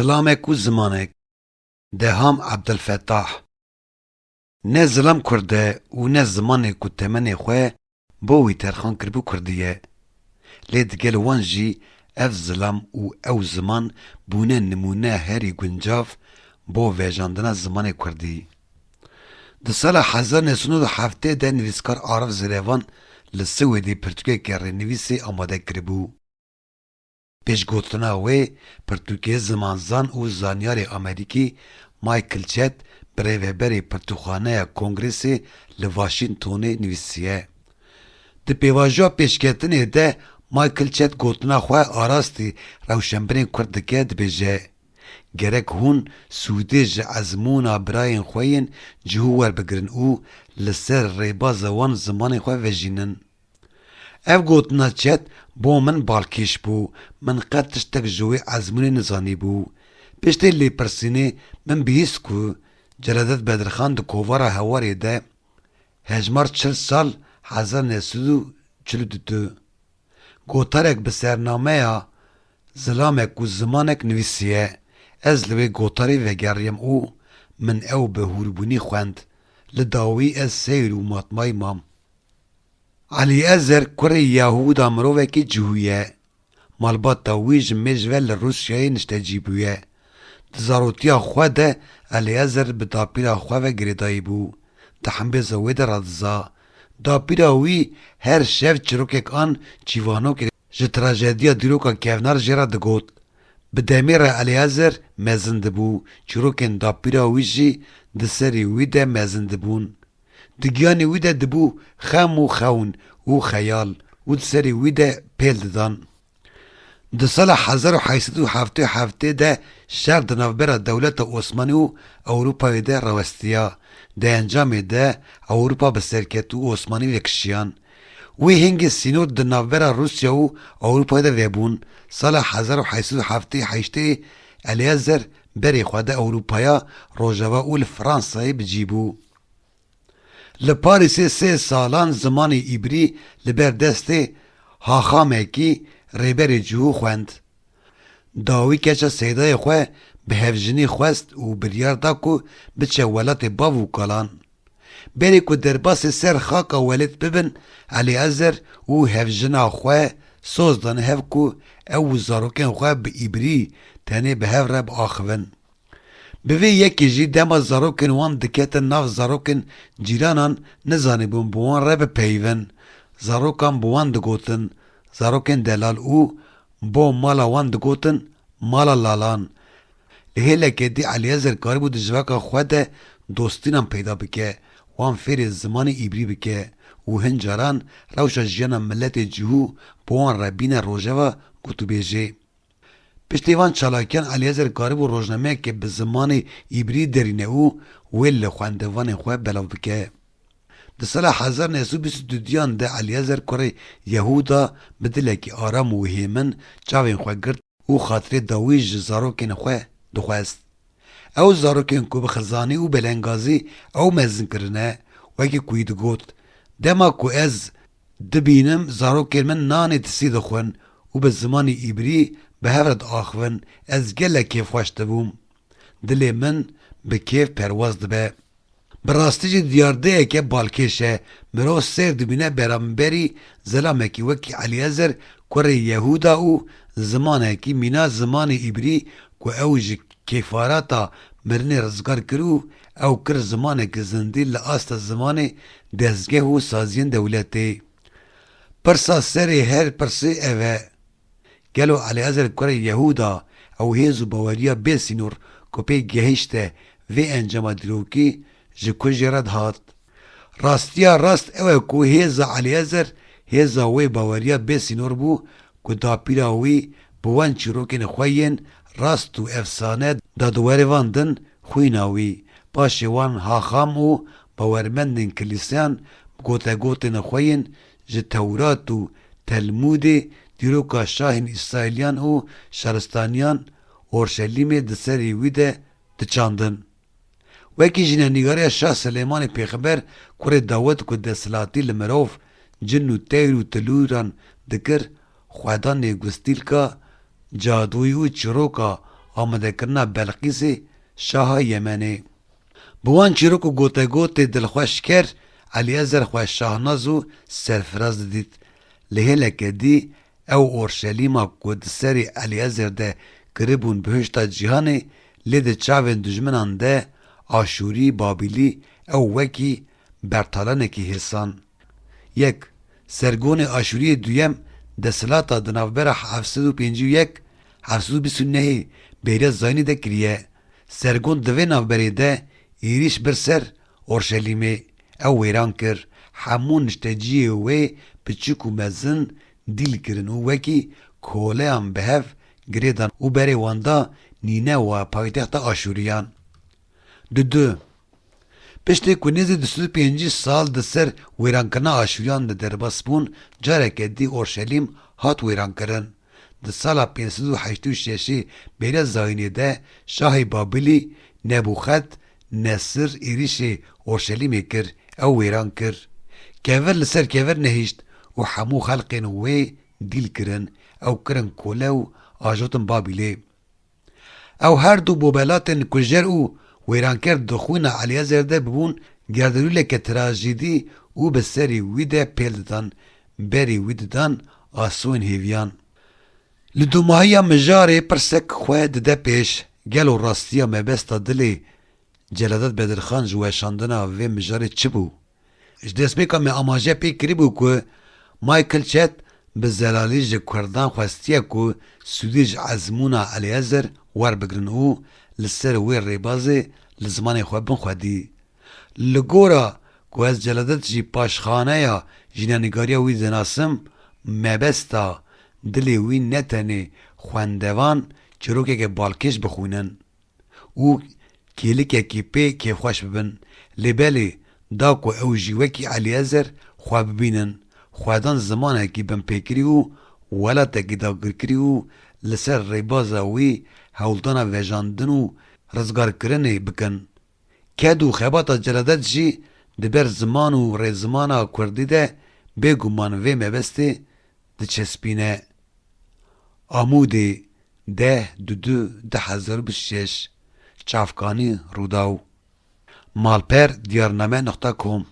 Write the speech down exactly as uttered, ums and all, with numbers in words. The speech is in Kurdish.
Zilamek û zimanek. Deham Ebdulfetah. Ne zilam Kurd e û ne zimanê ku temenê xwe bo wî terxan kiribû Kurdî ye. Lê digel wan jî ev zilam û ew ziman bûne nimûne herî guncav bo vejandina zimanê Kurdî. Di sala hezar neh sed û heftê de nivîskar Arif Zirevan li Swêdê pirtûkeke rênivîsê amade kiribû. Pêşgotina wê, pirtûkê zimanzan û zanyarê Amerîkî Michael Chett bi rêveberê Pirtûkxaneya Kongresê li Washingtonê nivîsiye. Di pêvajoya pêşketinê de Michael Chett gotina xwe arastî rewşenbirên Kurd dike, dibêje, Gerek hûn sûdê ji ezmûna birayên xwe yên cihû werbigirin û li ser rêbaza wan zimanê xwe vejînin. Ev gotina Çet bo min balkêş bû. Min qet tiştek ji wê ezmûnê nizanîbû. Piştê lêpirsînê min bihîst ku Celadet Bedirxan di kovara Hewarê de hejmar çil sal hezar neh sed û çil û du gotarek bi sernameya Zilamek û zimanek nivîsiye. Ez li wê gotarê vegeriyam û min ew bi hûrbûnî xwend. Li dawî ez seyr û matmayî mam. Elîezer kurê Yehûda mirovekî cihû ye. Malbata wî ji mêj ve li Rûsyayê niştecî bûye. Di zarotiya xwe de Elîezer bi dapîra xwe ve girêdayî bû. Di hembêza wê de radiza. Dapîra wî her şev çîrokek an çîvanokek ji trajediya dîroka kevnar jê re digot. Bi demê re Elîezer mezin dibû, çîrokên dapîra wî jî di serê wî de mezin dibûn. Di giyanê wî de dibû xem û xewn û xeyal û di serê wî de pêl didan. Di sala hezar û heyt sed û heftê û heftê de şer di navbera dewleta Osmanî û Ewropayê de rawestiya. Di encamê de Ewropa bi ser ket û Osmanî vekişiyan. Wê hingê sînor di navbera Rûsya û Ewropayê de vebûn. Sala hezar û heyt sed û heftê û heştê Elîezer berê xwe da Ewropaya Rojava û li Fransayê bi cî bû. Li Parîsê sê salan zimanê îbrî li ber destê Haxamekî, rêberê cihû, xwend. Dawî keça seydayê xwe bi hevjinî xwest û biryar da ku biçe welatê bav û kalan. Berê ku derbasê ser xaka welêt bibin, Elîezer û hevjina xwe soz dane hev ku ew û zarokên xwe bi îbrî tenê bi hev re biaxivin. Bi vê yekê jî dema zarokên wan diketin nav zarokên cîranan, nizanîbûn bi wan re bipeyivin. Zarokan bi wan digotin zarokên delal û bo mala wan digotin mala lalan. Li hêlekê dî Elîezer karibû di civaka xwe de dostînan peyda bike, wan fêrê zimanê îbrî bike û hin caran rewşa jiyana miletê cihû bi wan re bîne rojeva gotûbêjê. Piştî van çalakiyan Elîezer karibû rojnameyeke bi zimanê îbrî derîne û wê li xwendevanên xwe belav bike. Di sala hezar neh sed û bîst û duyan de Elîezer kurê Yehûda bi dilekî aram û hêmin çavên xwe girt û xatirê dawî ji zarokên xwe dixwest. Ew zarokên ku bi xizanî û belengazî ew mezin kirine, wekî ku wî digot, Dema ku ez dibînim zarokên min nanê tisî dixwin û bi zimanê îbrî bi hev re diaxivin, ez gelek kêfxweş dibûm. Dilê min bi kêf perwaz dibe. Bi rastî jî diyardeyeke balkêş e. Mirov sêr dibîne beramberî zilamekî wekî Elîezer kurê Yehûda û zimanekî mîna zimanê îbrî ku ew ji kêfarata mirinê rizgar kir û ew kir zimanekî zindî li asta zimanê, dezgeh û saziyên dewletê. Pirsa serê her pirsê ev e. Gelo Elîezer kurê Yehûda ew hêz û baweriya bê sînor ku pê gehişte vê encama dîrokî ji ku jê re dihat? Rastiya rast ew e ku hêza Elîezer hêza wê baweriya bê sînor bû ku dapîra wî bi wan çîrokên xwe yên rast û efsane da di werê van din xwîna wî. Paşê wan haxam û bawermendên kilîseyan bi gotegotên xwe yên ji Tewrat û Telmûdê dîroka şahên Îsraîliyan û şaristaniyan Orşelîmê di serê wî de diçandin. Wekî jînenîgariya Şah Silêmanê Pêxember kurê Dawid ku desthilatî li mirov, cin û teyr û tilûran dikir, xwedanê gustîlka, cadûyî û çîroka amadekirina Belqîsê şaha Yemenê. Bi wan çîrok û gotegotê dilxweşker Elîezer xwe şahnaz û serfiraz didît. Li hêleke dî ew Orşelîma ku di serê Elîezer de kiribûn bihişta cîhanê, lê di çavên dijminan de Aşûrî, Babîlî ew wekî bertalanekî hêsan. Yek, Sergonê Aşûriyê duyem desthilata di navbera heft sed û pêncî û yek, heft sed û bîst û nehê bêriya zayînê de kiriye. Sergon di vê navberê de êrîş bir ser Orşelîmê, ew wêran kir. Hemû nişteciyê wê, piçik û mezin, dîl kirin û wekî koleyan bi hev girêdan û berê wan da Nînewa, paytexta Aşûriyan. Dudu, Piştî ku nêzî du sed û pêncî sal di ser wêrankirina Aşûriyan de derbas bûn, careke dî Orşelîm hat wêrankirin. Di sala pênc sed û heştê û şeşê bêriya zayînê de şahê Babilî Nebûxed Nesir êrîşê Orşelîmê kir, ew wêran kir. Kevir li ser kevir nehişt û hemû xelqên wê dîl kirin, ew kirin kole û ajotin Babilê. Ew her du bobelatên kujer û wêranker di xwîna Elîezer de bibûn gerdewîleke trajîdî û bi serî wî de pêl didan, berî wî didan asoyên hêviyan. Li dûmahiya mijarê pirsek xwe dide pêş, gelo rastiya mebesta dilê Celadet Bedirxan ji weşandina vê mijarê çi bû? Ji destpêka me amaje pê kiribû ku Michael Chett bi zelalî ji Kurdan xwestiye ku sûdê ji ezmûna Eliezer werbigirin û li ser wê rêbazê li zimanê xwe bin xwedî. Li gora ku ez Celadet jî paşxaneya jînenîgariya wî dinasim, mebesta dilê wî ne tenê xwendevan çîrokeke balkêş bixwînin û kêlikekî pê kêfxweş bibin. Lê belê, da ku ew jî wekî Elîezer xwe bibînin, xwedan zimanekî binpêkirî û welatekî dagirkirî û li ser rêbaza wî hewldana vejandin û rizgarkirinê bikin. Ked û xebata Celadet jî di ber ziman û rêzimana kurdî de bêguman vê mebestê diçespîne. Amûdê, deh, dudu, du hezar û bîst û şeş, Çavkanî, Rûdaw. Malper, diyarname nokta com.